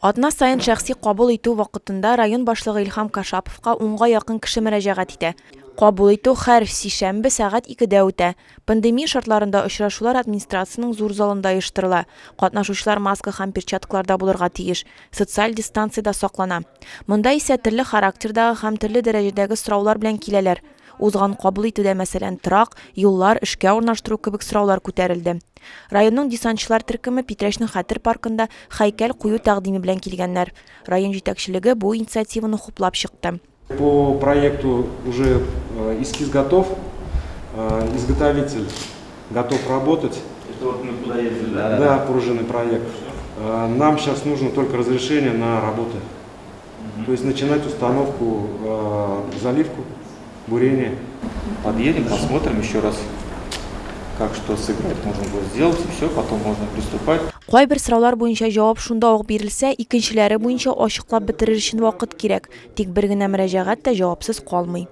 Атна саен шәхси кабул итү вакытында район башлыгы Илһам Кашаповка унга якын кеше мөрәҗәгать итә. Кабул итү һәр сишәмбе сәгать икедә үтә. Пандемия шартларында очрашулар администрациянең зур залында оештырыла. Катнашучылар маска һәм перчаткаларда булырга тиеш. Социаль дистанция дә саклана. Монда исә төрле характердагы һәм төрле дәрәҗәдәге сораулар белән киләләр. Узган кабул итүдә, мәсәлән, торак, юллар, эшкә урнаштыру кебек сораулар күтәрелде. Районның десантчылар төркеме Питрәчнең Хәтер паркында һәйкәл кую тәкъдиме белән килгәннәр. Район җитәкчелеге бу инициативаны хуплап чыкты. По проекту уже эскиз готов, изготовитель готов работать. Это вот мы куда ездили, да? Да, пружинный проект. Нам сейчас нужно только разрешение на работы. То есть начинать установку, заливку, бурение. Подъедем, посмотрим еще раз, как что сыграть можно будет сделать, и все, потом можно приступать. Кайбер сораулар буенча җавап шунда ук бирелсә, икенчеләре буенча ачыклап бетерер өчен вакыт кирәк. Тик бер генә мөрәҗәгать тә җавапсыз калмый.